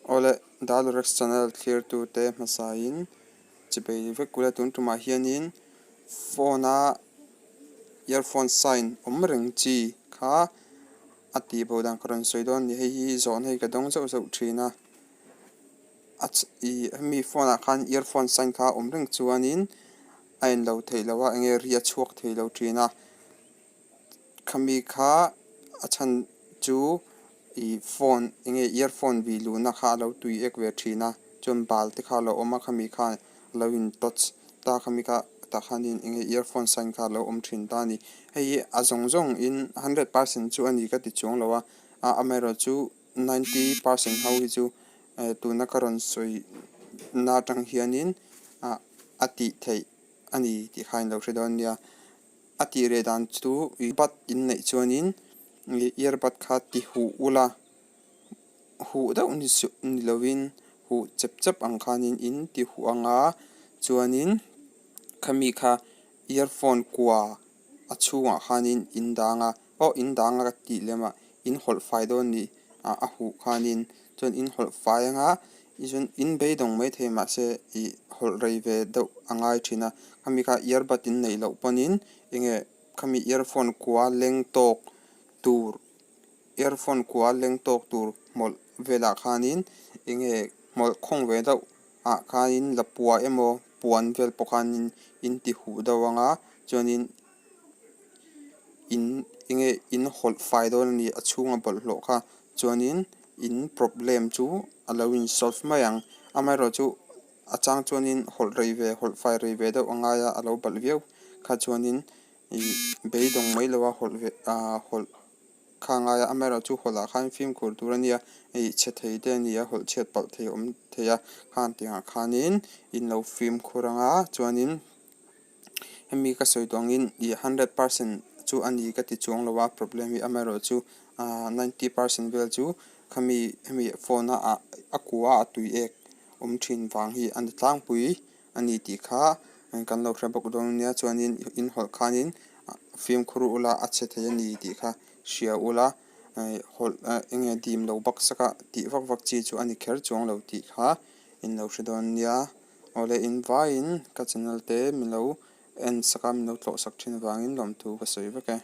Awle, Dalorex channel thlirtute hmasain chibei vek ula tun tumah hianin phone a earphone sign awm reng chi kha a tihbo dan ka rawn sawi dawn a ni. Hei hi zawhna hi ka dawng zauh zauh thin a, a ih hemi phone ah khan earphone sign kha awm reng chuanin a enlo theih loh a enge ri a chhuak thei lo thin a. Khami kha a chhan chu ih phone eng nge earphone vih luhna kha a lo tui ek ve thin a chuan bal te kha a lo awm a khami khan a lo in touch ta khami kha tah khanin eng nge earphone sign kha a lo awm thin ta a ni. Hei hi a zawng zawng in hundred percent chu a ni ka ti chuang lo a amaherawh chu ninety percent ho hi chu eh tuna ka rawn sawi na atang hianin ah a tih theih a ni tih kha in lo hre dawn nia. A tih reh dan chu bud in neih chuanin ih earbud kha ti huh ula huh deuh ni suh ni lovin huh chep chep ang khanin in ti huh ang a chuanin khami kha earphone kua a chhungah khanin in dang a aw in dang a ka tih lem ah in hawlh fai dawn ni ah a huh khanin chuan in hawlh fai ang a chuan in beidawng maithei mahse ih hawlh rei ve deuh a ngai thin a khami kha earbud in neih loh pawnin enge khami earphone kua leng tawk tur earphone kua leng tawk tur hmawlh velah khanin enge hmawlh khawng ve deuh ah khanin lapua emaw puan vel pawh khanin in ti huh deuh ang a chuanin in enge in hawlh fai dawn a ni a chhunga bawlhhlawh kha chuanin in problem chu a lo in solve mai ang amaherawh chu a chang chuanin hawlh rei ve hawlh fai rei ve deuh a ngai a a lo balh viau kha chuanin ih beidawng mai lo a hawlh ve ah hawlh kha a ngai a amaherawh chu hawlh ah khan fimkhur tur a nia ih chhe thei te a ni a hawlh chhiat palh thei awm thei a khang tiangah khanin in lo fimkhur ang a chuanin. Hemi ka sawi tawh angin ih hundred percent chu a ni ka ti chuang lo a problem hi amaherawh chu ah ninety percent vel chu khami hemi phone a ah a kua a tui ek awm thin vang hi a ni tlangpui a ni tih kha kan lo hre bawk dawn ania chuanin in hawlh khanin fimkhur ula a chhe thei a ni tih kha hria ula hawlh eng nge dim lo baksak a tih vak vak chi chu a ni kher chuang lo tih kha in lo hre dawn ania. Awle in vaiin ka channel te min lo en sak a min lo tlawh sak thin avangin lawmthu ka sawi vek e.